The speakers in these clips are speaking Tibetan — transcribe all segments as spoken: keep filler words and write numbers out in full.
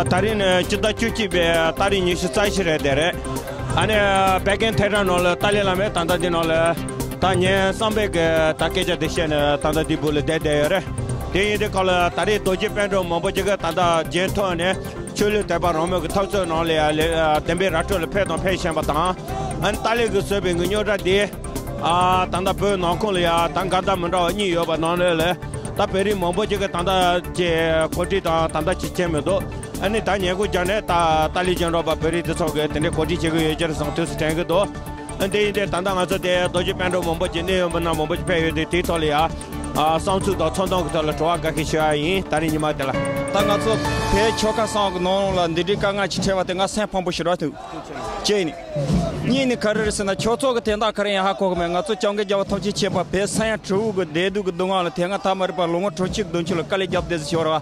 ད་རིང་ནི་སྤྱི་ཟླ་བཅུ་གཅིག་པའི་ཏ་རིག་ཉི་ཤུ་རྩ་བཞི་རེད་དེ་རེད། ཨ་ནི་བད་ཀན་ཐེ་ཊར་ནང་ལ་ཏཱ་ལའི་བླ་མས་ད་ལྟ་འདི་ནང་ལ་ད་ངའི་བསམ་པའི་གི་ད་སྐད་ཆ་དེ་བཤད་ནས་ད་ལྟ་འདི་སྦུག་ལ་བསྡད་བསྡད་ཡོད་རེད། དེ་ཡིན་དུས་སྐབས་ལ་ད་རེས་རྡོ་རྗེ་པཎ་གྲུབ་མང་པོ་ཅིག་གིས་ད་ལྟ་རྗེས་ཐོག་ནས་ཆོས་ལུགས་དད་པ་རང་མོས་ཀྱི་འཐབ་རྩོད་ནང་ལ་ཡང་ལེ་ཨ་བདེན་པའི་ར་སྤྲོད་ལ་ཕེབས་དང་ཕེབས་བཞིན་པ་དང་། ཨ་ནི་ཏཱ་ལའི་གིས་བཟོས་པའི་གི་རྙོག་དྲ་དེ་ཨ་ད་ལྟ་བོད་ནང་ཁོངས་ལ་ཡང་ད་འགལ་ཟླ་མི་འདྲ་བ་གཉིས་ཡོད་པ་ནང་ལོགས་ལ་ད་བོད་རིགས་མང་པོ་ཅིག་གིས་ད་ལྟ་ཅིག་གོ་སྒྲིག་དང་ད་ལྟ་ཅིག་བྱས་མི་འདུག་ཨ་ནི་ད་ཉེ་འཁོར་རྒྱ་ནས་ད་ཏཱ་ལའི་རྒྱབ་འགྲོ་པ་བོད་རིགས་དེ་ཚོ་གིས་དེ་འདྲའི་གོ་སྒྲིག་བྱེད་ཀྱི་ཡོད་ཀྱི་རེད་བསམ་དུས་སུ་དྲན་གྱི་འདུག་ཨ་དེ་ཡིན་དུས་ད་ལྟ་ང་ཚོ་དེ་རྡོ་རྗེ་པཎ་གྲུབ་མང་པོ་ཅིག་གནད་ཡོད་མི་སྣ་མང་པོ་ཅིག་ཕེབས་ཡོད་དུས་དེའི་ཐོག་ལ་ཡང་ཨ་བསམ་ཚུལ་དང་ཚོར་སྣང་གི་ཐོག་ལ་དྲི་བ་འགའ་ཤས་ཞུ་ཡ་ཡིན། ད་རིང་ཉི་མ་དེ་ལ། ད་ང་ཚོ་བོད་ཆོལ་ཁ་གསུམ་གི་ནང་ལ་འདི་འདྲའི་དཀའ་ངལ་ཅིག་འཕྲད་པ་དེ་ང་སེམས་ཕམ་པོ་ཞེ་དྲག་འདུག་གཅིག་ནི། གཉིས་ནི་ག་རེ་རེད་ཟེར་ན་ཁྱོད་ཚོ་གི་དོན་དག་ག་རེ་ཡིན་ཧ་གོ་གི་མེད། ང་ཚོ་སྐྱབས་མགོན་རྒྱལ་བ་ཐམས་ཅད་མཁྱེན་པ་བོད་ས་ཡ་དྲུག་གི་བདེ་སྡུག་གི་སྡུག་བསྔལ་ལ་དེ་སྔ་ད་མ་རེད་པ་ལོ་ངོ་དྲུག་ཅུ་བདུན་ཅུ་ལ་དཀའ་ལས་བརྒྱབ་བསྡད་ཟེར་ཞོར་བ།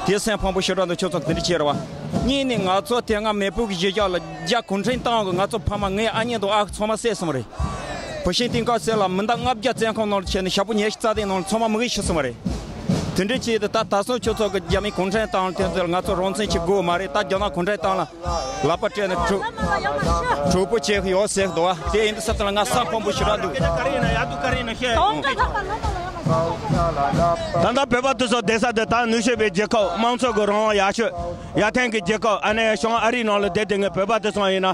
དེ་སེམས་ཕམ་པོ་ཞེ་དྲག་འདུག་ཁྱོད་ཚོ་གི་དེ་འདྲ་བྱས་རེད་བ། གཉིས་ནི་ང་ཚོ་དེ་སྔ་མེས་པོ་གི་གཞིས་ཆགས་ལ་རྒྱ་གུང་ཁྲན་ཏང་གི་ང་ཚོ་ཕ་མ་ངའི་ཨ་མྱེས་དང་ཨ་ཁུ་ཚང་མ་བསད་སོང་བ་རེད། བུ་ཤིང་སྟེང་ཁ་བསད་ལ་མི་འདང་ལྔ་བརྒྱ་བཙོན་ཁང་ནང་ལ་བྱས་ནས་ཞག་པོ་ཉི་ཤུ་རྩ་བདུན་ནང་ལ་ཚང་མ་མི་གིས་ཤི་སོང་བ་རེད། དེ་འདྲ་བྱས་ཏེ་ད་ད་སོང་ཁྱོད་ཚོ་གི་རྒྱ་མི་གུང་ཁྲན་ཏང་དེ་ཚོ་ལ་ང་ཚོ་རང་བཙན་བྱེད་དགོས་མ་རེད། ད་རྒྱ་ནག་གུང་ཁྲན་ཏང་ལ་ལག་པ་སྤྲད་ནས་གྲོགས་གྲོགས་པོ་བྱེད་གི་ཡོད་ཟེར་གི་འདུག་བ། དེ་ཡིན་དུས་ས་ཚོ་ལ་ང་སེམས་ཕམ་པོ་ཞེ་དྲག་འདུག་ད་ལྟ་བོད་པ་དེ་ཚོ་བསྡད་ས་དེ་ད་ནུབ་ཕྱོགས་པའི་རྒྱལ་ཁབ་དམངས་གཙོ་གི་རང་དབང་ཡག་ཤོས་ཡར་ཐོན་གྱི་རྒྱལ་ཁབ་ཨ་ནེ་བྱང་ཨ་རི་ནང་ལ་བསྡད་བསྡད་མཁན་བོད་པ་དེ་ཚོ་ཡིན་ན།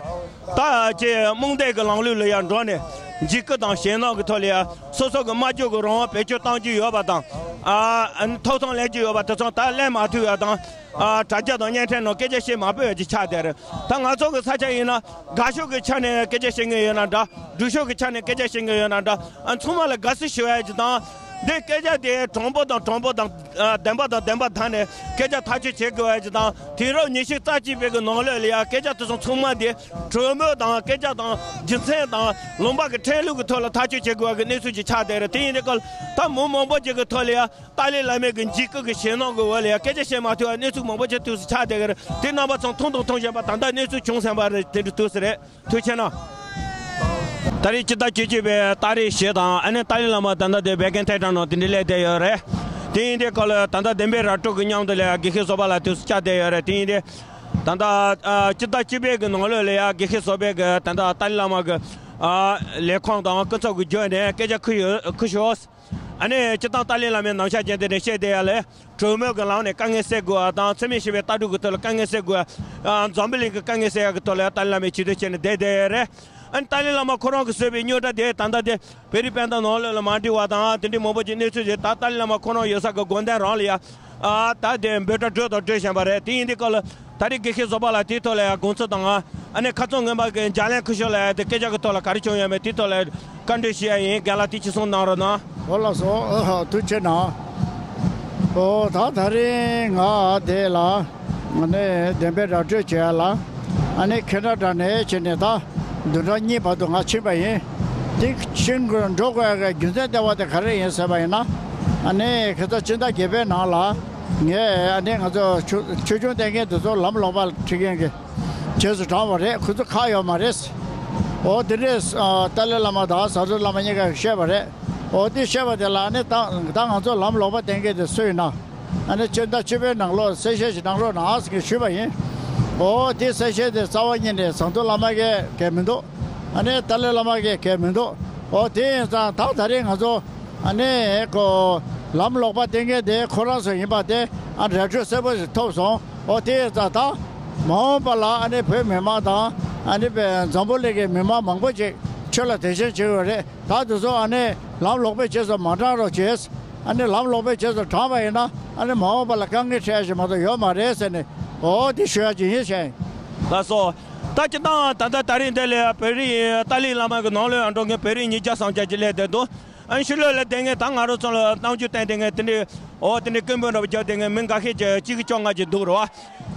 ད་ཅེ་རྨོངས་དད་ཀྱི་ལམ་ལུགས་ལ་ཡང་འགྲོ་ནས་འཇིགས་སྐུལ་དང་ཞེད་སྣང་གི་ཐོག་ལ་ཡང་སོ་སོ་གི་སྨྲ་བརྗོད་ཀྱི་རང་དབང་བེད་སྤྱོད་གཏང་རྒྱུ་ཡོད་པ་དང་། ཨ་ཐོབ་ཐང་ལེན་རྒྱུ་ཡོད་པ་དེ་ཚོ་ད་ལེན་མ་ཐུབ་ཡ་དང་། ཨ་དྲ་རྒྱ་དང་བརྙན་འཕྲིན་ནང་སྐད་ཆ་བཤད་མ་ཕོད་ཡ་ཅིག་ཆགས་བསྡད་རེད། ད་ང་ཚོ་གི་ས་ཆ་ཡིན་ན་དགའ་ཕྱོགས་ཀྱི་ཆ་ནས་སྐད་ཆ་བཤད་མཁན་ཡོད་ན་འདྲ། སྒྲུབ་ཕྱོགས་ཀྱི་ཆ་ནས་སྐད་ཆ་བཤད་མཁན་ཡོད་ན་འདྲ། ཨ་ཚང་མ་ལ་དགའ་བསུ་ཞུ་ཡ་ཅིག་དང་། འདི་སྐད་ཆ་དེ་དྲང་པོ་དང་དྲང་པོ་དང་། ཨ་བདེན་པ་དང་བདེན་པ་དག་ནས་སྐད་ཆ་ཐག་གཅོད་བྱེད་དགོས་པ་ཅིག་དང་། དུས་རབས་ཉི་ཤུ་རྩ་གཅིག་པའི་གི་ནང་ལོགས་ལ་ཡང་སྐད་ཆ་དེ་ཚོ་ཚང་མ་དེ་གྲོས་མོལ་དང་སྐད་ཆ་དང་རྒྱུ་མཚན་དང་ལུང་པ་གི་ཁྲིམས་ལུགས་ཀྱི་ཐོག་ལ་ཐག་གཅོད་བྱེད་དགོས་པ་གི་གནས་ཚུལ་ཅིག་ཆགས་བསྡད་རེད། དེ་ཡིན་དུས་སྐབས་ལ་ད་མི་མང་པོ་ཅིག་གི་ཐོག་ལ་ཡང་ཏཱ་ལའི་བླ་མའི་གི་འཇིགས་སྐུལ་གི་ཞེད་སྣང་གི་འོག་ལ་ཡང་སྐད་ཆ་བཤད་མ་ཐུབ་པ་གནས་ཚུལ་མང་པོ་ཅིག་དུས་སུ་ཆགས་བསྡད་ཀྱི་རེད། དེ་རྣམ་པ་ཚོ་མཐོང་དང་མཐོང་བཞིན་པ་ད་ལྟ་གནས་ཚུལ་བྱུང་ཟིན་པ་རེད། དེ་འདྲ་དུས་སུ་རེད། ཐུགས་རྗེ་གནང་། ད་རེས་སྤྱི་ཟླ་བཅུ་གཅིག་པའི་ཏ་རིག་བཞི་དང་ཨ་ནི་ཏཱ་ལའི་བླ་མ་ད་ལྟ་དེ་བད་ཀན་ཐེ་ཊར་ནང་དེ་འདྲའི་སླེབས་བསྡད་ཡོད་རེད། དེ་ཡིན་དུས་སྐབས་ལ་ད་ལྟ་བདེན་པའི་ར་སྤྲོད་ཀྱི་མཉམ་དུ་ལ་དགེ་བཤེས་བཟོད་པ་ལགས་དུས་སུ་བཅར་བསྡད་ཡོད་རེད། དེ་ཡིན་དུས་ད་ལྟ་ཨ་སྤྱི་ཟླ་བཅུ་པའི་གི་ནང་ལོགས་ལ་ཡ་དགེ་བཤེས་བཟོད་པའི་གི་ད་ལྟ་ཏཱ་ལའི་བླ་མ་གི་ཨ་ལས་ཁུངས་དང་སྐུ་ཚབ་ཀྱི་བརྒྱུད་ནས་སྐད་ཆ་ཁུར་ཡོད་ཁུར་ཤོག་ཨ་ནི་སྤྱིར་བཏང་ཏཱ་ལའི་བླ་མའི་རྣམ་གཞག་ཅན་དེ་འདྲ་བཤད་བསྡད་ཡ་ལས། གྲོས་མོལ་གྱི་ལམ་ནས་དཀའ་ངལ་སེལ་དགོས་པ་དང་། འཚེ་མེད་ཞི་བའི་ལྟ་གྲུབ་ཀྱི་ཐོག་ལ་དཀའ་ངལ་སེལ་དགོས་པ། ཨ་འཛམ་བུ་གླིང་གི་དཀའ་ངལ་སེལ་ཡག་གི་ཐོག་ལ་ཏཱ་ལའི་བླ་མས་ཇུས་འདོན་བྱས་ནས་བསྡད་བསྡད་ཡོད་རེད། ཨ་ནི་ཏཱ་ལའི་བླ་མ་ཁོ་རང་གིས་བཟོས་པའི་རྙོག་དྲ་དེ་ད་ལྟ་དེ་བོད་རིགས་སྤུན་ཟླ་ནང་ལོགས་ལ་མ་འགྲིག་པ་དང་དེ་འདྲའི་མང་པོ་ཅིག་གནས་ཚུལ་ཞིག་ད་ཏཱ་ལའི་བླ་མ་ཁོ་རང་ཡོད་ས་གི་དགོན་སྡེ་རང་ལ་ཡ་ཨ་ད་དེ་འབོད་སྒྲ་སྒྲོག་དང་སྒྲོག་བཞིན་པ་རེད། དེ་ཡིན་དུས་སྐབས་ལ་ད་རེས་དགེ་བཤེས་བཟོད་པ་ལགས་དེའི་ཐོག་ལ་ཡ་དགོངས་ཚུལ་དང་། ཨ་ནི་ཁ་རྩང་སྔོན་མ་གི་ལྗགས་ལན་ཁུར་ཤོག་ལ་ཡ་དེ་སྐད་ཆ་གི་ཐོག་ལ་ག་རེ་བྱུང་ཡོད་མེད་དེའི་ཐོག་ལ་བཀའ་འདྲི་ཞུ་ཡ་ཡིན། རྒན་ལགས་དེ་ཅིག་གསུང་གནང་རོགས་གནང་། འོ་ལགས་སོ། ཨ་ཐུགས་རྗེ་གནང་། ཨོ་ད་ད་རིང་ང་དེ་ལ་ཨ་ནི་བདེན་པའི་ར་སྤྲོད་བྱེད་ཡ་ལ་ཨ་ནི་ཁེ་ན་ཌ་ནས་བྱས་ནས་ད་བདུན་ཕྲག་གཉིས་བར་དུ་ང་ཕྱིན་པ་ཡིན། དེ་ཕྱིན་དགོས་འགྲོ་དགོས་ཡ་གི་རྒྱུ་མཚན་ལྟེ་བ་དེ་ག་རེ་ཡིན་ཟེར་བ་ཡིན་ན། ཨ་ནི་ཁ་སང་སྤྱི་ཟླ་བརྒྱད་པའི་ནང་ལ་ངས་ཨ་ནི་ང་ཚོ་ཆོས་ཆོས་སྐྱོང་བསྟེན་མཁན་དེ་ཚོ་ལམ་ལོག་པ་ཁྲིད་མཁན་གྱི་རྗེས་སུ་འབྲངས་པ་རེད། ཁོ་ཚོ་ཁག་ཡོད་མ་རེད། འོ་དེ་འདྲས་ཨ་ཏཱ་ལའི་བླ་མ་དང་ཟམ་གདོང་བླ་མ་གཉིས་ཀ་གིས་བཤད་པ་རེད། འོ་དེ་བཤད་པ་དེ་ལ་ནི་ད་ད་ང་ཚོ་ལམ་ལོག་པ་བསྟེན་མཁན་དེ་སུ་ཡིན་ན། ཨ་ནི་སྤྱི་ཟླ་བཅུ་པའི་ནང་ལོགས་གསལ་བཤད་ཞིག་གནང་རོགས་གནང་ཟེར་ཞུས་པ་ཡིན། འོ་དེ་གསལ་བཤད་དེ་རྩ་བ་ཉིད་ནས་ཟམ་གདོང་བླ་མ་གིས་གལ་མི་འདུག་ཨ་ནི་ཏཱ་ལའི་བླ་མ་གིས་གལ་མི་འདུག་འོ་དེ་ཡིན་ཙང་ད་ད་རེས་ང་ཚོ་ཨ་ནི་ཁོ་ལམ་ལོག་པ་བསྟེན་མཁན་དེ་ཁོ་རང་ཚོ་ཡིན་པ་དེ་ཨ་ར་སྤྲོད་གསལ་པོ་ཞིག་ཐོབ་སོང་། འོ་དེ་ཡིན་ཙང་ད་མ་འོངས་པ་ལ་ཨ་ནི་བོད་མི་མང་དང་ཨ་ནི་བའི་འཛམ་བུ་གླིང་གི་མི་མང་མང་པོ་ཅིག་ཆོས་ལ་དད་ཞེན་བྱེད་ཡོད་རེད། ད་དེ་ཚོ་ཨ་ནི་ལམ་ལོག་པའི་རྗེས་སུ་མ་འབྲང་རོགས་བྱེད། ཨ་ནི་ལམ་ལོག་པའི་རྗེས་སུ་འབྲངས་པ་ཡིན་ན་ཨ་ནི་མ་འོངས་པ་ལ་དཀའ་ངལ་འཕྲད་ཡ་ཞིག་མ་གཏོགས་ཡོད་མ་རེད་ཟེར་ནས་འོ་དེ་ཞུ་ཡ་ཅིག་ཡིན་ཞེས། ལགས་སོ། ད་སྤྱིར་བཏང་ད་ལྟ་ད་རིང་འདི་ལ་བོད་རིགས་ཏཱ་ལའི་བླ་མ་གི་ནང་ལོགས་ཡང་འགྲོ་མཁན་བོད་རིགས་ཉིས་བརྒྱ་སུམ་བརྒྱ་ཅིག་སླེབས་བསྡད་འདུག་ཨ་ནི་ཕྱི་ལོགས་ལ་བསྡད་མཁན་ད་ང་རང་ཚོ་ལ་རྣམ་འགྱུར་བསྟན་བསྡད་མཁན་དེ་འདྲའི་འོ་དེ་འདྲའི་སྐད་འབོད་འདྲ་པོ་རྒྱབ་བསྡད་མཁན་མི་འགའ་ཤས་ཀྱི་གཅིག་གི་བཅོ་ལྔ་ཅིག་འདུག་རེད་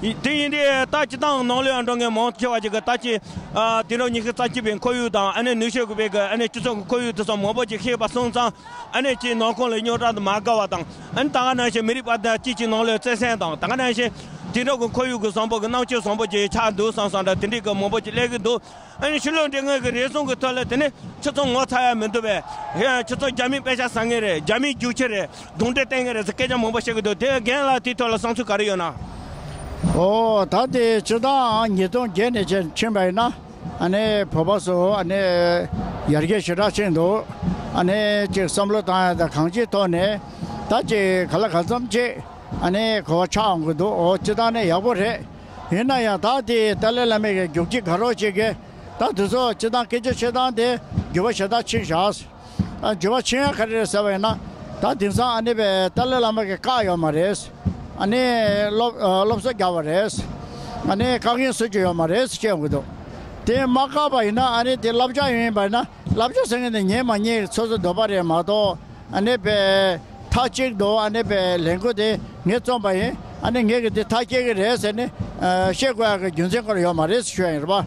བ། དེ་ཡིན་དུས་ད་སྤྱིར་བཏང་ནང་ལོགས་ཡང་འགྲོ་མཁན་མང་ཆེ་བ་ཅིག་གིས་ད་ཅི་ཨ་དུས་རབས་ཉི་ཤུ་རྩ་གཅིག་པའི་ཁོར་ཡུག་དང་ཨ་ནི་ནུབ་ཕྱོགས་ཀྱི་བོད་ཀྱི་ཨ་ནི་སྤྱི་ཚོགས་ཀྱི་ཁོར་ཡུག་དེ་ཚོ་མང་པོ་ཅིག་ཤེས་པ་སོང་ཙང་ཨ་ནི་ཅིག་ནང་ཁོངས་ལ་རྙོག་དྲ་དང་མ་དགའ་བ་དང་ཨ་ནི་ད་ག་ནང་བཞིན་མི་རིགས་བར་དུ་གཅིག་གཅིག་ནང་ལོགས་བརྩེ་སེམས་དང་ད་ག་ནང་བཞིན་དུས་རབས་ཀྱི་ཁོར་ཡུག་གི་བཟང་པོ་གི་རྣམ་དཔྱོད་བཟང་པོ་ཅིག་ཆགས་འདུག་བསམ་བསམ་འདྲ་དེ་འདྲའི་གི་མང་པོ་ཅིག་སླེབས་ཀྱི་འདུག་ཨ་ནི་ཕྱི་ལོགས་འདྲེ་ངོས་ཀྱི་རེ་ཟུང་གི་ཐོག་ལ་དེ་ནི་ཁྱེད་ཚོ་ངོ་ཚ་ཡ་མི་འདུག་པས། ཧེ་ཁྱེད་ཚོ་རྒྱ་མིའི་དཔེ་ཆ་ཟ་མཁན་རེད། རྒྱ་མིའི་རྒྱུག་ཁྱི་རེད། གདོན་འདྲེ་བསྟེན་མཁན་རེད་ཟེར་སྐད་ཆ་མང་པོ་བཤད་ཀྱི་འདུག་དེ་རྒན་ལགས་དེའི་ཐོག་ལ་བསམ་ཚུལ་ག་རེ་ཡོད་ན། ཨོ་ད་དེ་སྤྱིར་བཏང་ཉིས་སྟོང་བརྒྱད་ནས་ཕྱིན་པ་ཡིན་ན་ཨ་ནི་བོད་པ་ཚོ་ཨ་ནི་ཡར་རྒྱས་ཞེ་དྲག་ཕྱིན་འདུག་ཨ་ནི་ཅིག་བསམ་བློ་བཏང་ཡ་དང་གང་ཅིའི་ཐོག་ནས་ད་ཅིག་ག་ལ་གང་འཚམ་ཅིག་ཨ་ནི་གོ་བ་ཆགས་འོང་གི་འདུག་ཨོ་སྤྱིར་བཏང་ནས་ཡག་པོ་རེད། ཡིན་ན་ཡང་ད་དེ་ཏཱ་ལའི་བླ་མའི་གི་རྒྱུག་ཁྱི་དགའ་རོགས་ཅིག་གིས་ད་དེ་ཚོ་སྤྱིར་བཏང་སྐད་ཆ་བཤད་སྟངས་དེ་འགྱུར་བ་ཞེ་དྲག་ཕྱིན་བཞག་ཨ་འགྱུར་བ་ཕྱིན་ཡ་ག་རེ་རེད་ཟེར་བ་ཡིན་ན། ད་དེང་སང་ཨ་ནི་པའི་ཏཱ་ལའི་བླ་མ་གིས་བཀག་ཡོད་མ་རེད། ཨ་ནི་སློབ་ཨ་སློབ་གསོ་རྒྱག་པ་རེད། ཨ་ནི་བཀག་ཉར་བཟོ་རྒྱུ་ཡོད་མ་རེད་ཅེས་ཡོང་གི་འདུག་དེ་མ་བཀག་པ་ཡིན་ན་ཨ་ནི་དེ་བསླབ་བྱ་ཡིན་པ་ཡིན་ན་བསླབ་བྱ་ཟེར་མཁན་དེ་ཉན་མ་ཉན་སོ་སོ་འདོད་པ་རེད་མ་གཏོགས། ཨ་ནི་པའི་མཐའ་གཅིག་ཏུ་ཨ་ནི་པའི་ལས་འགུལ་དེ་ངས་རྩོམ་པ་ཡིན། ཨ་ནི་ངས་ཀྱི་དེ་མཐའ་སྐྱེལ་གི་རེད་ཟེར་ནས་ཨ་བཤད་དགོས་ཡག་གི་རྒྱུ་མཚན་སྐོར་ཡོད་མ་རེད་ཞུ་ཡ་ཡིན་རེད་པ།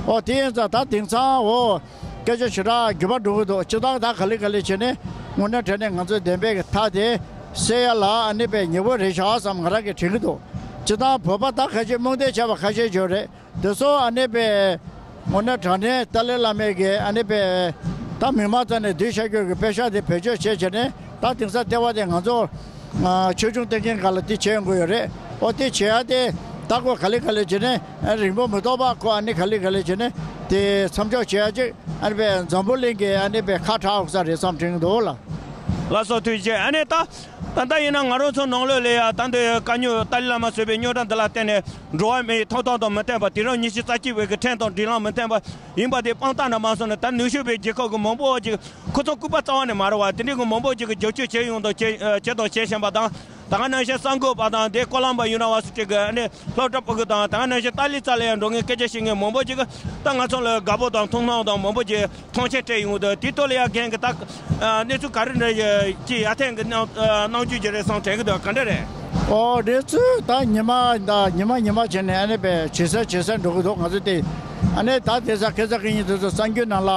ཨོ་དེ་ཡིན་ཙང་ད་དེང་སང་ཨོ་སྐད་ཆ་ཞེ་དྲག་འགྱུར་བ་འགྲོ་གི་འདུག་སྤྱིར་བཏང་ད་ག་ལེ་ག་ལེ་བྱས་ནས་དངོས་གནས་དྲང་གནས་ང་ཚོའི་བདེན་པའི་གི་མཐའ་དེ་གསལ་ཡ་ལ་ཨ་ནི་པའི་ཉེ་བོ་རེད་ཤག་བསམ་ང་རང་གིས་དྲན་གི་འདུག་སྤྱིར་བཏང་བོད་པ་ད་ཁ་ཤས་རྨོངས་དད་བྱས་པ་ཁ་ཤས་ཡོད་རེད། དེ་ཚོ་ཨ་ནི་པའི་དངོས་གནས་དྲང་གནས་ཏཱ་ལའི་བླ་མའི་གི་ཨ་ནི་པའི་ད་མི་མང་རྩ་ནས་བསྡུས་བཞག་རྒྱུ་གི་དཔེ་ཤག་དེ་བེད་སྤྱོད་བྱས་བྱས་ནས་ད་དེང་སང་ལྟེ་བ་དེ་ང་ཚོ་ཨ་ཆོས་སྐྱོང་བསྟེན་མཁན་སྒང་ལ་དེ་བྱས་ཡོང་གི་ཡོད་རེད། ཨོ་དེ་བྱེད་ཡ་དེ་ད་ཁོ་ག་ལེ་ག་ལེ་བྱས་ནས་ཨ་རིང་པོ་མི་ཐོགས་པ་ཁོ་ཨ་ནི་ག་ལེ་ག་ལེ་བྱས་ནས་དེ་མཚམས་འཇོག་བྱེད་ཡ་ཅིག་ཨ་ནི་པའི་འཛམ་བུ་གླིང་གི་ཨ་ནི་པའི་ཁ་གྲག་ས་རེད་བསམ་དྲན་གི་འདུག་ལ། ལགས་སོ་ཐུགས་རྗེ་ཆེ། ཨ་ནི་ད། ད་ལྟ་ཡིན་ན་ང་རང་ཚོ་ནང་ལོགས་ལ་ཡ་ད་འདི་དཀའ་རྙོག་ཏཱ་ལའི་བླ་མ་བཟོས་པའི་རྙོག་དྲ་འདི་ལ་བརྟེན་ནས་འགྲོ་བ་མིའི་ཐོབ་ཐང་དང་མི་མཐུན་པ། དུས་རབས་ཉི་ཤུ་རྩ་གཅིག་པའི་གི་ཁྲིམས་དང་སྒྲིག་ལམ་མི་མཐུན་པ་ཡིན་པ་དེ་དཔང་རྟགས་ནས་མ་སོང་ནས་ད་ནུབ་ཕྱོགས་པའི་རྒྱལ་ཁབ་ཀྱི་མང་པོ་ཅིག་ཁོ་ཚོ་སྐུད་པ་རྩ་བ་ནས་མ་རེད་བ། དེ་འདྲའི་གི་མང་པོ་ཅིག་གི་རྒྱབ་སྐྱོར་བྱེད་ཡོང་དང་བྱེད་བྱེད་དང་བྱེད་བཞིན་པ་དང་། ད་ག་ནང་བཞིན་གསར་འགོད་པ་དང་དེ་ཀོ་ལམ་པ་ཡུ་ནི་ཝར་སི་ཊི་གི་ཨ་ནི་སློབ་གྲྭ་ཕྲུ་གུ་དང་ད་ག་ནང་བཞིན་ཏཱ་ལའི་རྩ་ལ་ཡང་འགྲོ་མཁན་སྐད་ཆ་བཤད་མཁན་མང་པོ་ཅིག་གིས་ད་ང་ཚོ་ལ་དགའ་པོ་དང་ཐུགས་སྣང་དང་མང་པོ་ཅིག་མཐོང་ཆེན་སྤྲད་ཡོང་གི་འདུག་དེའི་ཐོག་ལ་ཡང་རྒན་གྱིས་ད་ཨ་གནས་ཚུལ་ག་རེ་འདྲ་ཅིག་ཡར་ཐོན་གྱི་གནང་གནང་རྒྱུ་ཅིག་རེད་བསམ་དྲན་གྱི་འདུག་ག་འདྲ་རེད། ཨོ་གནས་ཚུལ་ད་ཉི་མ་ད་ཉི་མ་ཉི་མ་བྱས་ནས་ཨ་ནི་པའི་ཇེ་གསལ་ཇེ་གསལ་འགྲོ་གི་འདུག་ང་ཚོ་དེ་ཨ་ནི་ད་དེ་ས་ཁེ་ས་ཁེ་ཉིན་དེ་ཚོ་གསར་འགྱུར་ནང་ལ་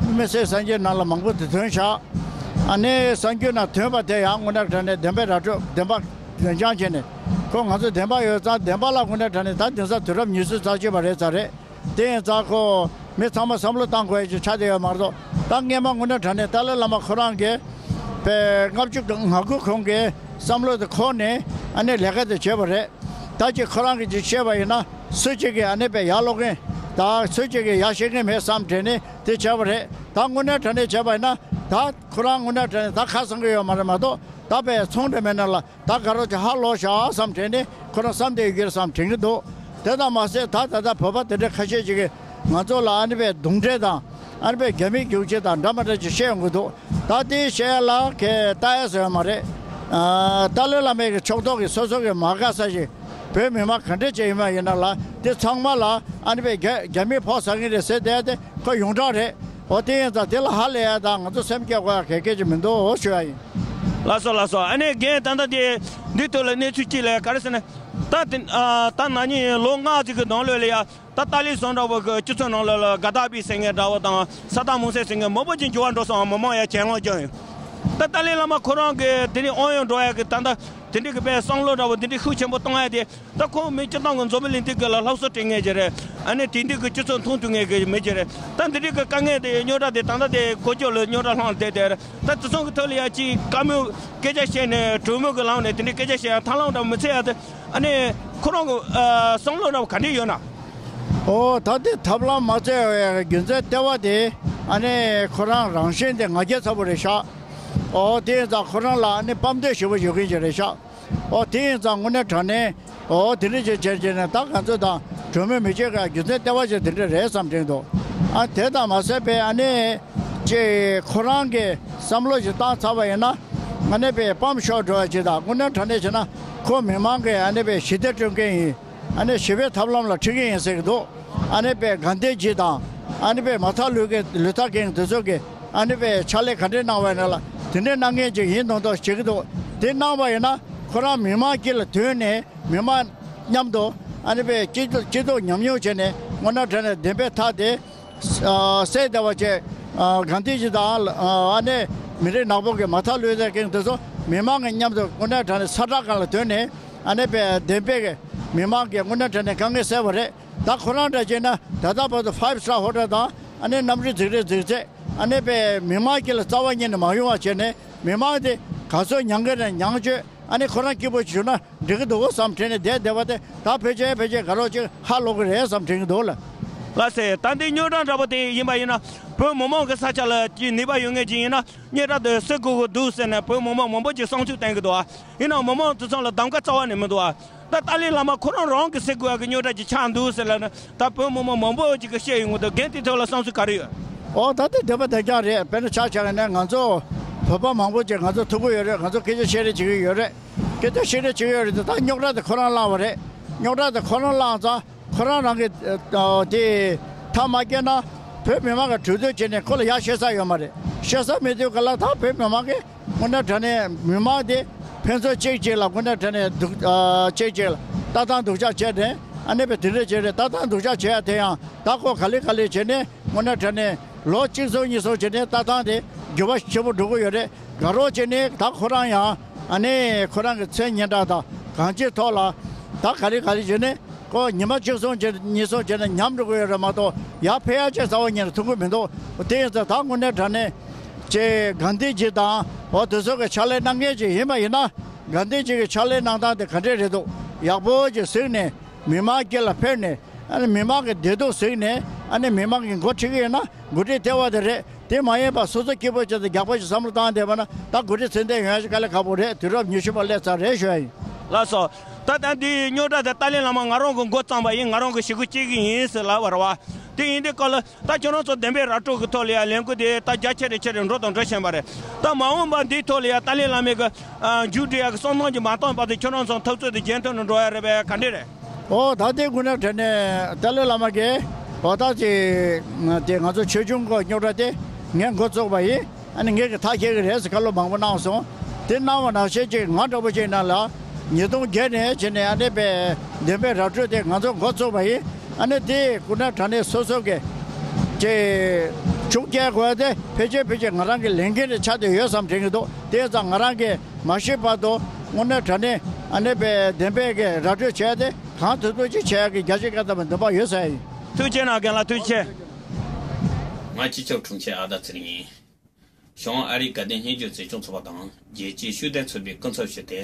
དམིགས་བསལ་གསར་འགྱུར་ནང་ལ་མང་པོ་དེ་ཐོན་ཤག་ཨ་ནི་གསར་འགྱུར་ནང་ཐོན་པ་དེ་ཡང་དངོས་གནས་དྲང་གནས་བདེན་པའི་ར་སྤྲོད་བདེན་པ་འཇོན་ཐང་བྱས་ནས་ཁོ་ང་ཚོ་བདེན་པ་ཡོད་ཙང་བདེན་པ་ལ་དངོས་གནས་དྲང་གནས་ད་དེང་སང་དུས་རབས་ཉི་ཤུ་རྩ་གཅིག་པ་རེད་ཙང་རེད། དེ་ཡིན་ཙང་ཁོ་མི་ཚང་མ་བསམ་བློ་བཏང་དགོས་ཡ་ཅིག་ཆགས་བསྡད་ཡོད་མ་གཏོགས། ད་སྔས་མ་དངོས་གནས་དྲང་གནས་ཏཱ་ལའི་བླ་མ་ཁོ་རང་གིས་པའི་ལྔ་བཅུ་ང་དགུ་གོང་གི་བསམ་བློ་དེ་འཁོར་ནས་ཨ་ནི་ལས་ཀ་དེ་བྱས་པ་རེད། ད་ཅིག་ཁོ་རང་གིས་ཅིག་བཤད་པ་ཡིན་ན་སུ་གཅིག་གིས་ཨ་ནི་པའི་ཡར་སློག་མཁན་དང་སུ་གཅིག་གིས་ཡར་བཤད་མཁན་མེད་བསམ་དྲན་ནས་དེ་བྱས་པ་རེད། ད་དངོས་གནས་དྲང་གནས་བྱས་པ་ཡིན་ན་ད་ཁོ་རང་དངོས་གནས་དྲང་གནས་ད་ཁ་སང་གི་ཡོད་མ་རེད་མ་གཏོགས། ད་པའི་ཚོང་འདྲ་མེད་ན་ལ་ད་དགའ་རོགས་ཀྱི་ཧ་ལོག་ཤག་བསམ་དྲན་ནས་ཁོ་རང་བསམ་བསྡད་ཡོད་ཀྱི་རེད་བསམ་དྲན་གྱི་འདུག་དེ་ཙམ་མ་ཟད་ད་ད་ལྟ་བོད་པ་དེ་འདྲ་ཁ་ཤས་ཅིག་གིས་ང་ཚོ་ལ་ཨ་ནི་པའི་གདོན་འདྲེ་དང་ཨ་ནི་པའི་རྒྱ་མིའི་རྒྱུག་ཁྱི་དང་འདྲ་མ་འདྲ་ཅིག་བཤད་ཡོང་གི་འདུག་ད་དེ་བཤད་ཡ་ལ་ཁས་ལྟ་ཡ་ཟེར་ཡ་མ་རེད། ཨ་ཏཱ་ལའི་བླ་མའི་གི་ཕྱོགས་གཏོགས་ཀྱི་སོ་སོ་གི་མ་དགའ་ས་ཞིག་བོད་མི་མང་ག་འདྲ་ཅིག་ཡིན་པ་ཡིན་ན་ལ་དེ་ཚང་མ་ལ་ཨ་ནི་པའི་རྒྱ་རྒྱ་མིས་ཕོག་ཟ་གི་རེད་ཟེར་བསྡད་ཡ་དེ་ཁོ་ཡོངས་གྲགས་རེད། འོ་དེ་ཡིན་ཙང་དེ་ལ་ཧ་ལས་ཡ་དང་ང་ཚོ་སེམས་སྐྱོ་དགོས་ཡ་གལ་གལ་ཅིག་མི་འདུག་ཞུ་ཡ་ཡིན། ལགས་སོ་ལགས་སོ། ཨ་ནི་རྒན་ད་ལྟ་དེ་འདི་ཐོག་ལ་གནས་ཚུལ་གཅིག་ལ་ག་རེ་ཟེར་ན། ད་དེ་ཨ་ད་ན་ནིང་ལོ་ལྔ་ཙམ་གྱི་ནང་ལོགས་ལ་ཡ་ད་ཏཱ་ལའི་བཟོ་འདྲ་བོ་གི་སྤྱི་ཚོགས་ནང་ལོགས་ལ་ག་དཱ་ཕི་ཟེར་མཁན་འདྲ་བོ་དང་ས་དཱམ་ཧུ་སེན་ཟེར་མཁན་མང་པོ་ཅིག་འགྱུར་བ་འགྲོ་སོང་། མི་མང་ཡ་གྱེན་ལངས་བྱུང་ཡོད། ད་ཏཱ་ལའི་བླ་མ་ཁོ་རང་གི་དེ་ནི་དབང་ཡོད་འགྲོ་ཡ་གི་ད་ལྟ་དེ་འདྲའི་གི་དཔེ་བསམ་བློ་འདྲ་བོ་དེ་འདྲའི་ཤུགས་ཆེན་པོ་གཏོང་ཡ་དེ། ད་ཁོང་མི་སྤྱི་བཏང་གི་འཛམ་བུ་གླིང་འདི་ག་ལ་སློབ་གསོ་སྤྲད་མཁན་ཅིག་རེད། ཨ་ནི་དེང་དུས་ཀྱི་སྤྱི་ཚོགས་མཐོང་ཐུབ་མཁན་གྱི་མི་ཅིག་རེད། ད་འདི་འདྲའི་གི་དཀའ་ངལ་དེ་རྙོག་དྲ་དེ་ད་ལྟ་དེ་གོ་ཆོད་ལ་རྙོག་དྲ་ལྷང་ལ་བསྡད་དེ་རེད། ད་དེ་ཚོ་གི་ཐོག་ལ་ཡ་ཅིག་བཀའ་མོལ་སྐད་ཆ་བཤད་ནས་གྲོས་མོལ་གྱི་ལམ་ནས་དེ་འདྲའི་སྐད་ཆ་བཤད་ཡ་ཐབས་ལམ་འདྲ་མི་འཚོལ་ཡ་དེ། ཨ་ནི་ཁོ་རང་གི་ཨ་བསམ་བློ་འདྲ་བ་ག་འདྲ་ཡོད་ན། ཨོ་ད་དེ་ཐབས་ལམ་མ་འཚོལ་བའི་རྒྱུ་མཚན་ལྟེ་བ་དེ་ཨ་ནི་ཁོ་རང་རང་བཞིན་དེ་ང་རྒྱལ་ཚ་པོ་རེད་ཤག་ཨོ་དེ་ཡིན་ཙང་ཁོ་རང་ལ་ཨ་ནི་དཔའ་འདོད་ཞེ་པོ་ཡོད་མཁན་ཅིག་རེད་ཤག་ཨོ་དེ་ཡིན་ཙང་དངོས་གནས་དྲང་གནས་ཨོ་དེ་འདྲ་ཅིག་བྱས་བྱས་ནས་ད་ང་ཚོ་དང་གྲོས་མོལ་མི་བྱེད་ཀ་རྒྱུ་མཚན་ལྟེ་བ་ཅིག་དེ་འདྲ་རེད་བསམ་དྲན་འདུག་ཨ་དེ་དང་མ་ཟད་པའི་ཨ་ནི་ཅིག་ཁོ་རང་གི་བསམ་བློ་ཞིག་བཏང་ཚར་བ་ཡིན་ན་ཨ་ནི་པའི་སྤམ་ཤོར་འགྲོ་བ་ཅིག་དང་། དངོས་གནས་དྲང་གནས་བྱས་ན་ཁོ་མི་མང་གི་ཨ་ནི་པའི་ཞི་བདེ་སྐྲུན་མཁན་ཡིན། ཨ་ནི་ཞི་བའི་ཐབས་ལམ་ལ་ཁྲིད་ཀྱི་ཡིན་ཟེར་གྱི་འདུག་ཨ་ནི་པའི་གྷན་དྷི་ཇི་དང་ཨ་ནི་པའི་མར་ཐར་ལུ་གི་ལུ་ཐར་ཀིང་དེ་ཚོ་གི་ཨ་ནི་པའི་ཕྱག་ལས་ག་འདྲས་གནང་བ་ཡིན་ན་ལ་དེ་འདྲས་གནང་མཁན་ཅིག་ཡིན་མདོག་མདོག་བྱེད་ཀྱི་འདུག་དེ་གནང་བ་ཡིན་ན་ཁོ་རང་མི་མང་དཀྱིལ་ལ་ཐོན་ནས་མི་མང་མཉམ་དུ་ཨ་ནི་པའི་སྐྱིད་སྡུག་སྐྱིད་སྡུག་མཉམ་མྱོང་བྱས་ནས་དངོས་གནས་དྲང་གནས་བདེན་པའི་མཐའ་དེ་ཨ་གསལ་བསྡད་པ་བྱས། ཨ་གྷན་དྷི་ཇི་དང་ཨ་ནི་མི་རིགས་ནག་པོ་གི་མར་ཐར་ལུ་ཐར་ཀིང་དེ་ཚོ་མི་མང་གི་མཉམ་དུ་དངོས་གནས་དྲང་གནས་ས་བཀྲ་སྒང་ལ་ཐོན་ནས། ཨ་ནི་པའི་བདེན་པའི་གི་མི་མང་གི་དངོས་གནས་དྲང་གནས་དཀའ་ངལ་སེལ་བ་རེད། ད་ཁོ་རང་འདྲ་བྱས་ན་ད་ལྟ་བར་དུ་ཕའིབ་སི་ཊར་ཧོ་ཊེལ་དང་ཨ་ནི་གནམ་གྲུ་འཛེག་རེས་འཛེག་ཚད་ཨ་ནི་པའི་མི་མང་དཀྱིལ་ལ་རྩ་བ་ཉིད་ནས་མ་ཡོང་བ་བྱས་ནས། མི་མང་དེ་ག་ཚོད་མྱང་གི་རེད་མྱང་བཅོས་ ཨ་ནི་ཁོ་རང་སྐྱིད་པོ་བྱུང་ན་འགྲིག་གི་འདུག་བསམ་དྲན་ནས་བསྡད་བསྡད་པ་དེ། ད་ཕལ་ཆེར་ཕལ་ཆེར་དགའ་རོགས་ཅིག་ཧ་ལོག་གི་རེད་བསམ་དྲན་གྱི་འདུག་ལ། ལགས་སེ། ད་འདི་རྙོག་དྲ་འདྲ་པོ་དེ་ཡིན་པ་ཡིན་ན། བོད་མི་མང་གི་ས་ཆ་ལ་ཅིག་ནུས་པ་ཡོད་མཁན་ཅིག་ཡིན་ན། རྙོག་དྲ་དེ་སེལ་དགོས་ཀྱི་འདུག་ཟེར་ནས་བོད་མི་མང་མང་པོ་ཅིག་བསམ་ཚུལ་བསྟན་གྱི་འདུག་ཨ། ཡིན་ནའང་མི་མང་དེ་ཚོ་ལ་གདམ་ག་རྩ་བ་ནས་མི་འདུག་ཨ། ད་ཏཱ་ལའི་བླ་མ་ཁོ་རང་རང་གི་སེལ་དགོས་ཡག་གི་རྙོག་དྲ་ཅིག་ཆགས་འདུག་ཟེར་ལབ་ན། ད་བོད་མི་མང་མང་པོ་ཅིག་གིས་བཤད་ཡོང་གི་འདུག། རྒན་དེའི་ཐོག་ལ་བསམ་ཚུལ་ག་རེ་ཡོད། ཨོ། ད་དེ་བདེན་པ་བདེན་རྐྱང་རེད། དཔེར་ན་ཆ་བཞག་ན་ང་ཚོ་བོད་པ་མང་པོ་ཅིག་ང་ཚོ་ཐུག་གི་ཡོད་རེད། ང་ཚོ་སྐད་ཆ་བཤད་རེས་བྱེད་ཀྱི་ཡོད་རེད། སྐད་ཆ་བཤད་རེས་བྱེད་ཀྱི་ཡོད་རེད་དེ། ད་རྙོག་དྲ་དེ་ཁོ་རང་བསླངས་པ་རེད། རྙོག་དྲ་དེ་ཁོ་རང་བསླངས་ཙང་། ཁོ་རང་རང་གི་ཨ་དེ་མཐའ་མ་སྐྱེལ་ན། བོད་མི་མང་གི་གྲོས་བསྡུར་བྱས་ནས་ཁོ་ལ་ཡར་བཤད་ས་ཡོད་མ་རེད། བཤད་ས་མེད་དུས་ག་ལ། ད་བོད་མི་མང་གིས་དངོས་གནས་དྲང་གནས་མི་མང་དེ་ཕན་ཚུན་གཅིག་གཅིག་ལ་དངོས་གནས་དྲང་གནས་སྡུག་ཨ་གཅིག་གཅིག་ལ་ལྟ་སྟངས་སྡུག་ཅག་བྱས་ནས། ཨ་ནི་བས་དེ་འདྲ་བྱས་རེད། ལྟ་སྟངས་སྡུག་ཅག་བྱས་ཡ་དེ་ཡང་ད་ཁོ་ག་ལེ་ག་ལེ་བྱས་ནས་དངོས་གནས་དྲང་གནས་ལོ་གཅིག་གསུམ་གཉིས་གསུམ་བྱས་ནས་ལྟ་སྟངས་དེ་འགྱུར་བ་ཆེན་པོ་འགྲོ་གི་ཡོད་རེད། དགའ་རོགས་བྱས་ནས་ད་ཁོ་རང་ཡང་ཨ་ནི་ཁོ་རང་གི་མཚན་སྙན་གྲགས་དང་གང་ཅིའི་ཐོག་ལ་ད་ག་ལེ་ག་ལེ་བྱས་ནས། ཁོ་ཉི་མ་གཅིག་གསུམ་བྱས་གཉིས་གསུམ་བྱས་ནས་ཉམས་འགྲོ་གི་ཡོད་རེད་མ་གཏོགས། ཡར་འཕེལ་ཡག་ཅིག་རྩ་བ་ཉིད་ནས་མཐོང་གི་མི་འདུག། དེ་ཡིན་ཙང་ད་དངོས་གནས་དྲང་གནས་ཅིག་གྷན་དྷི་ཇི་དང་འོ་དེ་ཚོ་གི་ཕྱག་ལས་གནང་མཁན་ཅིག་ཡིན་པ་ཡིན་ན། གྷན་དྷི་ཇི་གི་ཕྱག་ལས་གནང་སྟངས་དེ་ག་འདྲས་རེད་འདུག། ཡག་པོ་ཅིག་གཟིགས་ནས་མི་མང་དཀྱིལ་ལ་ཕེབས་ནས། ཨ་ནི་མི་མང་གི་བདེ་སྡུག་གཟིགས་ནས། ཨ་ནི་མི་མང་གི་འགོ་ཁྲིད་ཀྱི་ཡིན་ན་འགོ་ཁྲིད་ལྟེ་བ་དེ་རེད། དེ་མ་ཡིན་པ་སོ་སོ་སྐྱིད་པོ་བྱས་ཏེ་རྒྱག་པ་ཞིག་བསམ་བློ་བཏང་བསྡད་པ་ན། ད་འགོ་ཁྲིད་ཚད་ལྡན་ཡོང་ཡ་ཞིག་དཀའ་ལས་ཁག་པོ་རེད། དུས་རབས་ཉི་ཤུ་པ་སླེབས་ཚར་རེད་ཞུ་ཡ་ཡིན། ལགས་སོ། ད་ལྟ་འདིའི་རྙོག་དྲ་དེ་ཏཱ་ལའི་བླ་མ་ང་རང་གིས་འགོ་བརྩམས་པ་ཡིན། ང་རང་གིས་ཞུ་སྐུལ་བྱེད་ཀྱི་ཡིན་ཟེར་ལབ་པ་རེད་བ། དེ་ཡིན་དུས་སྐབས་ལ་ད་ཁྱོད་རང་ཚོ་བདེན་པའི་ར་སྤྲོད་ཀྱི་ཐོག་ལ་ཡ་ལས་འགུལ་དེ་ད་རྒྱ་ཆེ་རུ་ཆེ་རུ་འགྲོ་དང་འགྲོ་བཞིན་པ་རེད། ད་མ་འོངས་པ་འདིའི་ཐོག་ལ་ཡ་ཏཱ་ལའི་བླ་མའི་གི་ཨ་མཇུག་སྒྲིལ་ཡག་གི་བསམ་བློ་ཅིག་མ་བཏང་བར་དུ་ཁྱོད་རང་ཚོ་འཐབ་རྩོད་དེ་རྒྱུན་མཐུད་ནས་འགྲོ་ཡ་རེད་པས། ག་འདྲས་རེད། ཨོ། ད་ལྟའི་དངོས་གནས་དྲང་གནས་ཏཱ་ལའི་བླ་མ་གིས་འོ་ད་ཅིག་དེ་ང་ཚོ་ཆོས་འབྱུང་གི་རྙོག་དྲ་དེ་ངས་འགོ་བཙུགས་པ་ཡིན། ཨ་ནི་ངས་ཀྱི་ཐག་བཅད་ཀྱི་རེད་ཟེར་བཀའ་སློབ་མང་པོ་གནང་སོང་། དེ་གནང་བ་ནང་བཞིན་ཅིག་ང་འདྲ་པོ་ཅིག་ནང་ལ་ཉིས་སྟོང་བརྒྱད་ནས་བྱས་ནས་ཨ་ནི་པའི་བདེན་པའི་ར་སྤྲོད་དེ་ང་ཚོ་འགོ་བཙུགས་པ་ཡིན། ཨ་ནི་དེ་དངོས་གནས་དྲང་གནས་སོ་སོ་གི་ཅིག་ཆུང་བསྐྱལ་དགོས་དེ་ཕལ་ཆེར་ཕལ་ཆེར་ང་རང་གི་ལས་འགན་རེ་ཆགས་བསྡད་ཡོད་བསམ་དྲན་གྱི་འདུག། དེ་ཙང་ང་རང་གིས་མ་ཤི་བར་དུ་དངོས་གནས་དྲང་གནས་ཨ་ནི་པའི་བདེན་པའི་གི་ར་སྤྲོད་བྱས་ཏེ་གང་ཐུབ་ཐུབ་ཅིག་བྱེད་ཡག་གི་རྒྱ་ཆེ་བཀའ་དམ་པའི་འདུན་པ་ཡོད་ཟེར་ཡིན། ཐུགས་རྗེ་གནང་། རྒན་ལགས་ཐུགས་རྗེ་ཆེ། ང་སྤྱི་ཁྱབ་དྲུང་ཆེ་ཨ་ད་ཚེ་རིང་ཡིན། བྱང་ཨ་རིའི་དགའ་ལྡན་སྙན་རྒྱུད་འཛིན་སྐྱོང་ཚོགས་པ་དང་རྒྱལ་སྤྱིའི་ཤུགས་ལྡན་ཚོགས་པའི་སྐུ་ཚབ་ཞུས་ཏེ།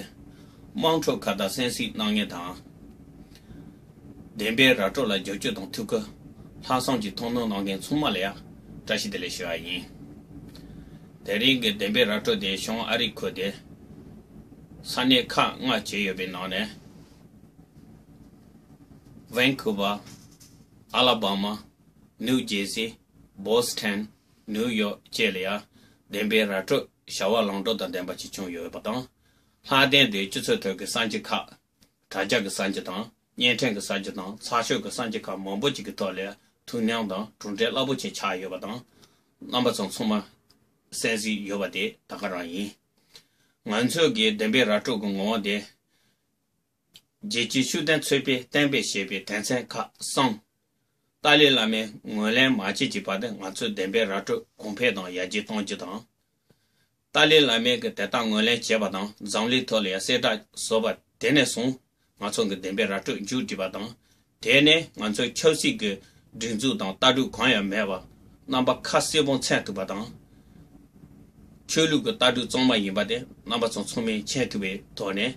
དམངས་ཁྲོད་ཁ་བརྡ་གསན་གཟིགས་གནང་མཁན་དང་། བདེན་པའི་ར་སྤྲོད་ལ་རྒྱབ་སྐྱོར་དང་ཐུགས་ཁུར། ལྷག་བསམ་གྱིས་ཐུགས་སྣང་གནང་མཁན་ཚང་མ་ལ་ཡང་བཀྲ་ཤིས་བདེ་ལེགས་ཞུ་བ་ཡིན། དེ་རིང་གི་བདེན་པའི་ར་སྤྲོད་དེ་བྱང་ཨ་རིའི་ཁུལ་དེ་ས་གནས་ཁག་ལྔ་བྱས་ཡོད་པའི་ནང་ནས། ཝན་ཁུ་ཝར། ཨ་ལ་བྷ་མ། ནིའུ་ཇེར་སི། བོ་སི་ཐན། ནིའུ་ཡོག་བཅས་ལ་ཡང་བདེན་པའི་ར་སྤྲོད་བྱ་བ་ལམ་འགྲོ་དང་ལྡན་པ་ཞིག་བྱུང་ཡོད་པ་དང་། ལྷག་དོན་དེ་སྤྱི་ཚོགས་ཁྲོད་ཀྱི་གསར་འགྱུར་ཁག་དྲ་རྒྱ་གི་གསར་འགྱུར་དང་། བརྙན་འཕྲིན་གྱི་གསར་འགྱུར་དང་། ཚགས་ཤོག་གི་གསར་འགྱུར་ཁག་མང་པོ་ཅིག་གི་ཐོག་ལ་ཐུགས་སྣང་དང་གྲུབ་འབྲས་རླབས་པོ་ཆེ་ཆགས་ཡོད་པ་དང་། རྣམ་པ་ཚོ་ཚང་མ་གསན་གཟིགས་ཡོད་པ་དེ་ད་ག་རང་ཡིན། ང་ཚོས་ཀྱི་བདེན་པའི་ར་སྤྲོད་ཀྱི་ངོ་བོ་དེ། རྒྱལ་སྤྱིའི་ཤུགས་ལྡན་ཚོགས་པས་གཏན་འབེབས་བྱས་པའི་དོན་ཚན་ཁག་གསུམ། ཏཱ་ལའི་བླ་མས་ངོས་ལེན་མ་བྱེད་ཀྱི་བར་དུ་ང་ཚོས་བདེན་པའི་ར་སྤྲོད་གོང་འཕེལ་དང་ཡར་རྒྱས་གཏོང་རྒྱུ་དང་། ཏཱ་ལའི་བླ་མས་ཀྱི་དེ་དག་ངོས་ལེན་བྱས་པ་དང་འཛམ་གླིང་ཐོག་ལ་ཡང་གསལ་བསྒྲགས་བཟོས་པ་དེ་ནས་བཟུང་། ང་ཚོ་གི་བདེན་པའི་ར་སྤྲོད་མཇུག་བསྒྲིལ་བ་དང་། དེ་ནས་ང་ཚོའི་ཆབ་སྲིད་ཀྱི་སྒྲིག་འཛུགས་དང་ལྟ་གྲུབ་གང་ཡང་མེད་པར་རྣམ་པ་ཁ་གསལ་པོ་མཚོན་ཐུབ་པ་དང་། ཆོས་ལུགས་ཀྱི་ལྟ་གྲུབ་གཙང་མ་ཡིན་པ་དེ་རྣམ་པ་ཚོ་ཚང་མས་མཁྱེན་ཐུབ་པའི་ཐོག་ནས་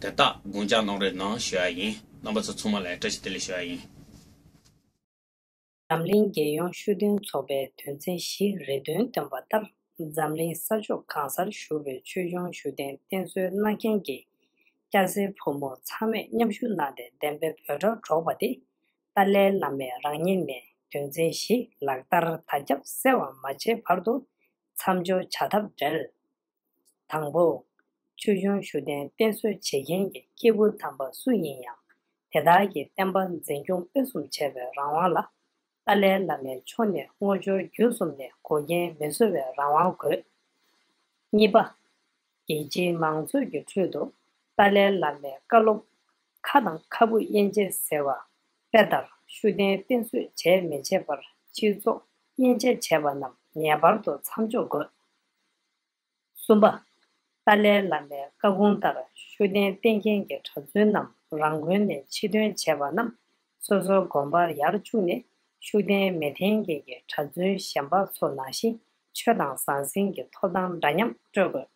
དེ་དག་དགོངས་འཇགས་གནང་རོགས་གནང་ཞུ་ཡ་ཡིན། རྣམ་པ་ཚོ་ཚང་མ་ལ་བཀྲ་ཤིས་བདེ་ལེགས་ཞུ་ཡ་ཡིན། འཛམ་གླིང་རྒྱལ་ཡོངས་ཤུགས་ལྡན་ཚོགས་པའི་དོན་ཚན་བཞི་རེ་བདུན་བཏོན་པ་ལྟར། འཛམ་གླིང་ས་ཕྱོགས་གང་སར་བཞུགས་པའི་ཆོས་འབྱུང་ཞུ་བདེན་བསྟེན་གསོལ་གནང་མཁན་གྱི་སྐྱ་སེར་ཕོ་མོ་ཚང་མས་མཉམ་ཞུགས་གནང་སྟེ་བདེན་པའི་འབོད་སྒྲ་སྒྲོག་པ་དེ། ཏཱ་ལའི་བླ་མས་རང་ཉིད་ནས་དོན་ཚན་བཞི་ལག་བསྟར་དར་ཁྱབ་གསལ་བ་མ་བྱས་བར་དུ་མཚམས་འཇོག་བྱ་ཐབས་བྲལ། དང་པོ། ཆོས་འབྱུང་ཞུ་བདེན་བསྟེན་གསོལ་བྱེད་མཁན་གྱི་སྐྱེས་བུ་དམ་པ་སུ་ཡིན་ཡང་། དེ་དག་གི་བསྟན་པ་འཛིན་སྐྱོང་སྤེལ་གསུམ་བྱེད་པའི་རང་དབང་ལ། ཏཱ་ལའི་བླ་མའི་ཕྱོགས་ནས་དངོས་འབྱོར་བརྒྱུད་གསུམ་ནས་འགོག་རྐྱེན་མི་བཟོ་བའི་རང་དབང་དགོས། གཉིས་པ། རྒྱལ་སྤྱིའི་མང་གཙོ་གི་ཁྲོད་དུ་ཏཱ་ལའི་བླ་མའི་བཀའ་སློབ། ཁ་དང་ཁ་སྤུ་དབྱེ་འབྱེད་ཟེར་བ་དཔེ་ལྟར་ཤུགས་ལྡན་བསྟེན་གསོལ་བྱས་མི་བྱས་པར་སྤྱི་ཚོགས་དབྱེ་འབྱེད་བྱས་པ་རྣམས་ངེས་པར་དུ་མཚམས་འཇོག་དགོས། གསུམ་པ། ཏཱ་ལའི་བླ་མའི་བཀའ་དགོངས་ལྟར་ཤུགས་ལྡན་བསྟེན་མཁན་གྱི་གྲྭ་བཙུན་རྣམས་རང་དགོན་ནས་ཕྱིར་ཐོན་བྱས་པ་རྣམས་སོ་སོའི་དགོན་པར་ཡར་བཅུག་ནས། ཤུགས་ལྡན་མི་འཐེན་མཁན་གྱི་གྲྭ་བཙུན་གཞན་པ་ཚོ་ནང་བཞིན་ཆོས་དང་ཟང་ཟིང་གི་ཐོབ་ཐང་འདྲ་མཉམ་སྤྲོད་དགོས།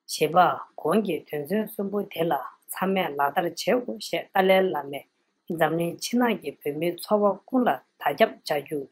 བཞི་པ། གོང་གི་དོན་ཚན་གསུམ་པོ་དེ་ལ་ཚང་མས་ལག་བསྟར་བྱེད་དགོས་ཞེས་ཏཱ་ལའི་བླ་མས་འཛམ་གླིང་ཕྱི་ནང་གི་བོད་མིའི་ཚོར་བ་ཀུན་ལ་དར་ཁྱབ་བྱ་རྒྱུ་